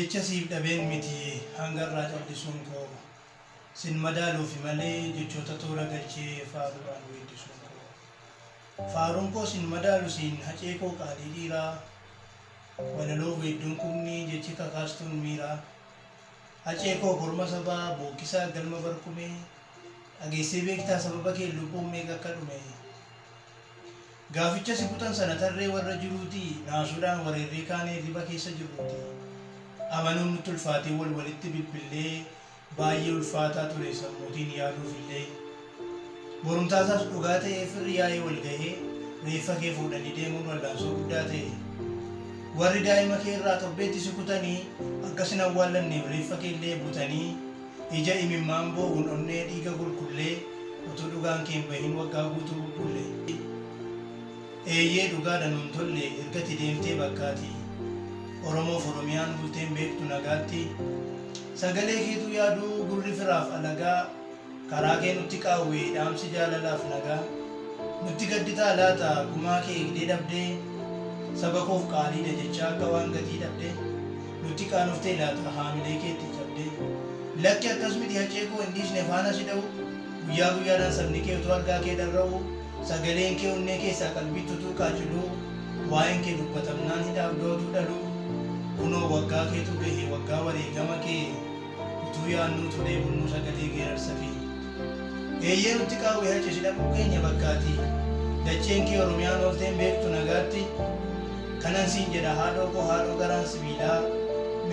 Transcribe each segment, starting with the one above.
Jecha siif dhabeen miti hangarraa cal'isuun koo Sin madaaluufi malee jechoota toora galchee faaruudhaan weeddisuun koo. Faaruun koo sin madaalu siin hacee koo qaalii dhiiraa Walaloof weedduun kumni jechi kakaastuun miiraa Hacee koo korma sabaa bookkisaa galma barkumee Dhageessee beektaa sababa keen lubbuun meeqa akka dhume Gaaficha si kutan sana tarree warra jiruuti Naasuudhaan wareerree kaanee hirriba keessa jirruuti Amanuun nutti ulfaatee wal walitti bilbillee Baay'ee ulfaataa ture sammuutiin yaaduufillee Borumtaasaas dhugaa ta'ee firri yaa'ee wal gahee Reeffa kee fuudhanii deemuun wallaansoo guddaa ta'e Warri daa'ima kee irraa xobbeetti si kutanii Akka sin awwaallanneef reeffa keellee butanii Ija imimmaan boo'uun onnee dhiiga kulkullee Utuu dhugaan kee hin bahin waggaa guutuu bubbulle. Eeyyee dhugaadha nuun tolle erga ati deemtee bakkaati. Oromoof Oromiyaan bultee hin beektu nagaatti. Sagalee keetuu yaaduu gurri firaaf alagaa Karaa kee nutti qaawwe dhaamsi jaalalaaf nagaa. Nutti gadditaa laata gumaa kee eegdee dhabdee Saba koof qaaliidha jechaa akka waan gatii dhabdee. Nutti qaanoftee laata haamilee keetti cabdee. Lakki akkas miti hacee koo hin dhiisne faana si dha'u Guyyaa guyyaadhaan sabni kee utuu argaa kee dharra'uu Sagaleen kee onnee keessaa qalbiitti utuu qaaciluu Waa'een kee dubbatamnaan hidhaaf du'a utuu dhaluu Kunoo waggaa keetu gahe waggaa wareegama kee Utuu yaadnuu utuu dheebonnuu sagalee geerarsa kee Eeyyee nutti qaawwe hace si dhabuu keenya bakkaati Dacheen kee Oromiyaan ooltee hin beektu nagaatti Kanan siin jedha haadhoo koo haadhoo garaan sibiilaa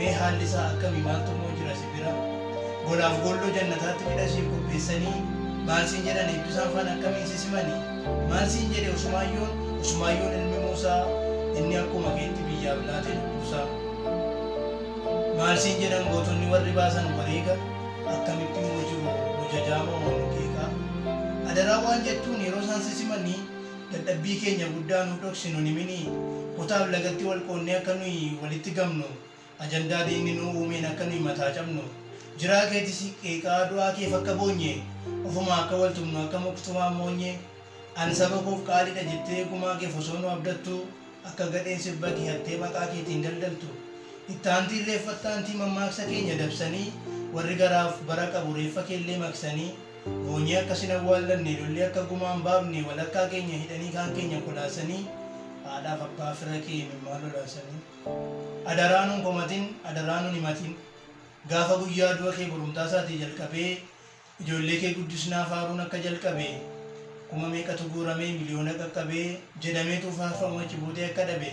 Mee haalli isaa akkami maaltu immoo jira si bira Golaaf goolloo jannataatti cidha siif qopheessanii Maal siin jedhan Eebbisaan faan akkamiin si simani Maal siin jedhe Usumaayyoon Usumaayyoon ilmi Muusaa Inni akkuma keetti biyyaaf laate lubbuusaa Maal siin jedhan gootonni warri baasan wareega Akkamitti immoo jiru nu jajaa moo nu qeeqaa Adaraa waan jettuun yeroo isaan si simanii Dadhabbii keenya guddaa nuu dhoksi nun himinii Kutaaf lagatti wal qoonnee akka nuyi walitti gamnu Ajandaa diinni nuu uumeen akka nuyi mataa cabnu Jiraa keeti si qeeqaa du'aa keef akka boonye Ofumaa akka wal tumnu akka muktumaan moonye An saba koof qaaliidha jettee gumaa keef osoo nu abdattuu Akka gadheen sirba kee hattee maqaa keetiin daldaltu Itti aantiin reeffatti aantii mammaaksa keenya dabsanii Warri garaaf bara qabu reeffa keellee maqsanii Boonyee akka sin awwaallanne, lollee akka gumaa hin baafne, walakkaa keenya hidhanii kaan keenya kolaasanii, haadhaaf abbaa fira kee imimmaan lolaasanii. Adaraa nun komatin, adaraa nun himatin. Gaafa guyyaa du'a kee borumtaa isaatii jalqabee, ijoollee kee guddisnaa faaruun akka jalqabe, 80,000tu guuramee miliyoona qaqqabee, jedhameetu faarfamu achi buutee akka dhabe.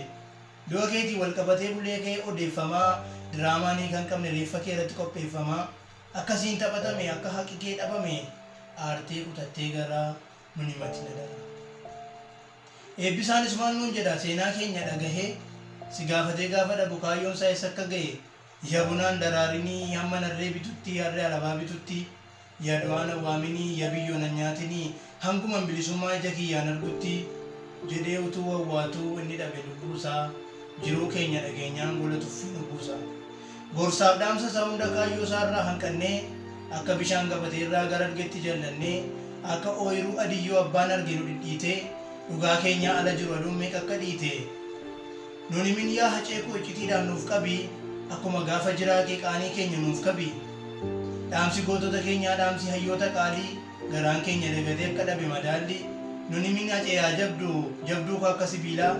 Du'a keetiin wal qabatee bulee ka'ee odeeffamaa, diraamaan hiika hin qabne reeffa kee irratti qopheeffamaa, Akka siin taphatame akka haqi kee dhabame aartee kutattee garaa nun himatin adaraa. Eebbisaanis maal nuun jedha seenaa keenya dhagahee si gaafatee gaafa dhabu kaayyoon isaa eessa akka gahe ya bunaan daraarinii hamman harree bitutti harree alabaa bitutti ya du'aa nan waaminii ya biyyoo nan nyaatinii hanguman bilisummaa ija kiyyaan argutti jedhee utuu wawwaatuu inni dhabe lubbuu isaa jiruu keenya dhageenyaan gola tuffii nu buusa. Gorsaaf dhaamsa isaa hunda kaayyoo isaa irraa hanqannee, akka bishaan gabatee irraa gara argetti jallannee, akka ooyruu adiyyoo abbaan arge nu dhidhiitee, dhugaa keenyaa ala jiru aduun meeqa akka dhiite nun himin yaa Hacee koo iccitiidhaan nuuf qabi, akkuma gaafa jiraa kee qaanii keenya nuuf kabi. Dhaamsi gootota keenyaa dhaamsi hayyoota qaalii, garaan keenya dagatee akka dhabe madaalli, nun himin Hacee yaa jabdu, jabduu koo akka sibiilaa,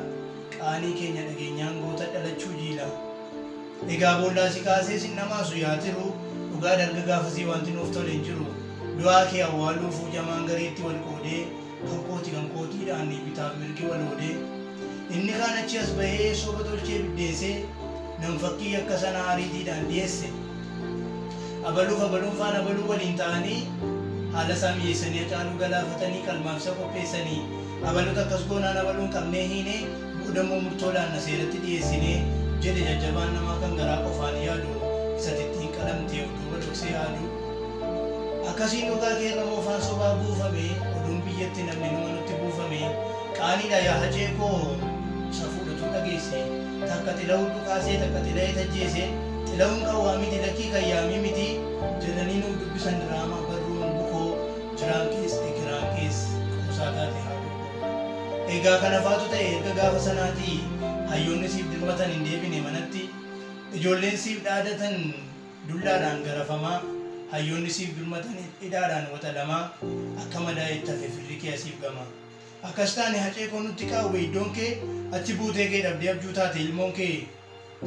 qaanii keenya dhageenyaan goota dhalachuu jiila. Egaa boollaa si kaasee sin dhamaasu yaa tiruu Dhugaa darga gaafasii wanti nuuf tole hin jiru Du'aa kee awwaaluufuu jamaan gareetti wal qoodee Kan kooti kan kootiidhaan bitaaf mirgi wal hoodee Inni kaan achii as bahee soba tolchee biddeesee Namfakkii yakka sanaa ariitiidhaan dhiyeesse Abaluuf abaluun faana abaluu waliin ta'anii Haala isaa mijeessanii Hacaaluu galaafatanii qalmaaf isa qopheessanii Abalutu akkas goonaan abaluun qabnee hiinee Boodammoo murtoo laanna seeratti dhiyeessinee jedhe jajjabaan namaa kan garaa qofaan yaadu isa ati ittiin qalamte of duuba dhoksee haadu. Akkasiin dhugaa keerra moofaan sobaa buufame oduun biyyatti namni numa nutti buufame qaaniidha yaa Hacee koo safuudha utuu dhageesse takka Xilahun dhukaasee takka Xilahee tajjeese Xilahun kan waamiti lakkii kan yaamii miti jedhanii nuuf dubbisan diraamaa barruun bukoo jiraan kees ekeraan kees qoosaa taate haadhoo koo. Egaa kana faatu ta'e erga gaafa sanaatii hayyoonni siif dirmatan hin deebine manatti. Ijoolleen siif dhaadatan dullaadhaan garafamaa, hayyoonni siif birmatan hidhaadhaan waxalamaa, akka madaa'etti hafe firri kee asiif gamaa. Akkas taane Hacee koo nutti qaawwe iddoon kee, achi buutee kee dhabdee abjuu taate ilmoon kee.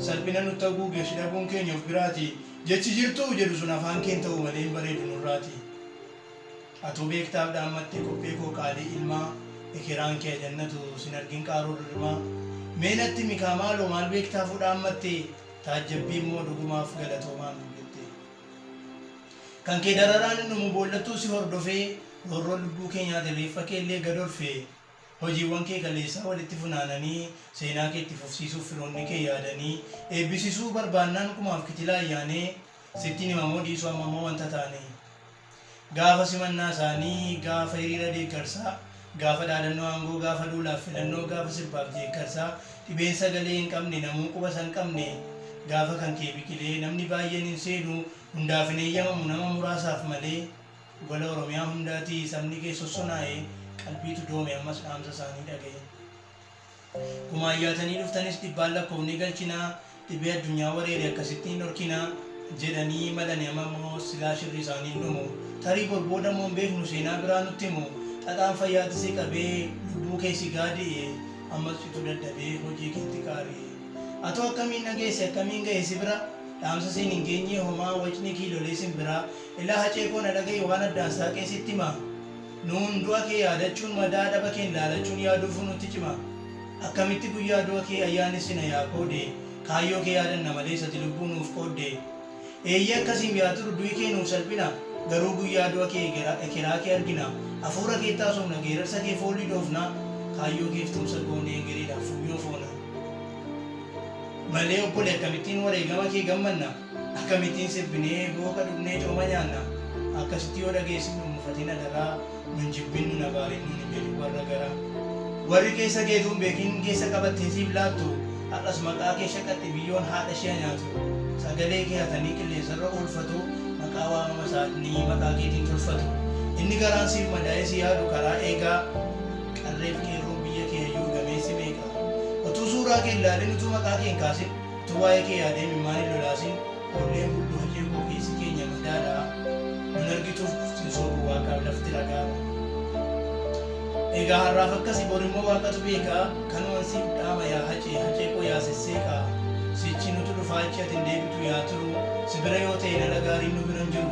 Salphina nutti haguuge si dhabuun keenya of biraati, jechi jirtuu jedhu sun afaan keen ta'u malee hin bareedu nurraati. Atuu beektaaf dhaammatte qophee koo qaalii ilmaa, ekeraan kee ha jannatu sin argin qaaruu rirrimaa. Mee natti himi kaa maaloo maal beektaafuu dhaammatte, taajjabbiin moo dhugumaaf galatoomaa nuun jette. Kan kee dararaan hin dhumu boollattuu si hordofee, roorroon lubbuu kee nyaate reeffa kee illee gad orfe. Hojiiwwan kee kaleessaa walitti funaananii, seenaa kee itti fufsiisuuf firoonni kee yaadanii, eebbisisuu barbaannaan kumaaf kitilaan yaanee, sittin himamoo dhiisuu ammammoo wanta taane. Gaafa simannaa isaanii, gaafa hiriira deeggarsaa, gaafa dhaadannoo aangoo, gaafa duulaaf filannoo, gaafa sirbaaf jeekkarsaa, dhibeen sagalee hin qabne, namuu quba isa hin qabne, gaafa kan kee biqilee, namni baay'een hin seenu, hundaaf hin eeyyamamu nama muraasaaf malee, gola Oromiyaa hundaatii sabni kee sossonaa'e, qalbiitu doome ammas dhaamsa isaanii dhaga'e. Kumaan yaatanii dhuftanis dhibbaan lakkoofnee galchinaa, dhibee addunyaa wareere akkasitti hin dhorkinaa, jedhanii malani amma immoo silaa shirri isaanii hin dhumu. Tarii bor booda immoo hin beeknu seenaa biraa nutti himu. Xaxaan fayyaatti si qabee lubbuu kee si gaadi'e ammas cituu dadhabee hojii keetti qaari'e. Atoo akkamiin dhageesse akkamiin gahe si bira dhaamsa siin hin geenyee homaa wacni kiilolee simbiraa ilaa Hacee koo na dhaga'i waan addaan saaqee sitti hima. Nuun du'a kee yaadachuun madaa dhaba keen laalachuun yaaduufuu nutti cima. Akkamitti guyyaa du'a kee ayyaanessina yaa koodee Kaayyoo kee yaadanna malees ati lubbuu nuuf qoodde. Eeyyee akkasiim yaa turu du'i kee nuuf salphina Garuu guyyaa du'a kee ekeraa kee argina Afuura keetti haasofna geerarsa kee foolii dhoofna Kaayyoo keef tumsa goonee egereedhaaf funyoo foona. Malee obbole akkamittiin wareegama kee gammanna Akkamittiin sirbinee booka dhugnee cooma nyaanna Akkasitti yoo dhageessifnu hin mufatin adaraa Nun jibbin nun abaarin nuun hin jedhin warra garaa Warri keessa keetuu hin beekin keessa qabattee siif laattu Har'as maqaa kee shaqaxxi biyyoon haadha ishee ha nyaatu Sagalee kee hatanii qilleensarra oolfatu Maqaa waamama isaanii maqaa keetiin tolfatu Inni garaan siif madaa'ee si yaadu karaa eegaa Qarreef qeerroon biyya kee hayyuuf gameessi meeqa Utuu suuraa kee hin laalin utuu maqaa kee hin kaasin Utuu waa'ee kee yaadee imimmaan hin lolaasin Oolleen bullu hacee koo keessi keenya madaadha Nun argituuf sin sobu waaqaaf lafti ragaadha Egaa har'aaf akkasi borimmoo waaqatu beeka Kanuman siif dhaama yaa hacee hacee koo yaa sesseeqa Sichi nutu dhufaa achi ati hin deebitu yaa turu Si bira yoo ta'een ala gaariin nu bira hin jiru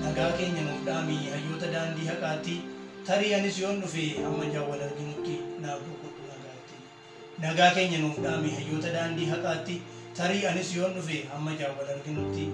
Nagaa keenya nuuf dhaami hayyoota daandii haqaatti Tarii anis yoon dhufe hamma ijaan wal arginutti naaf boqodhu nagaatti. Nagaa keenya nuuf dhaami hayyoota daandii haqaatti Tarii anis yoon dhufe hamma ijaan wal arginutti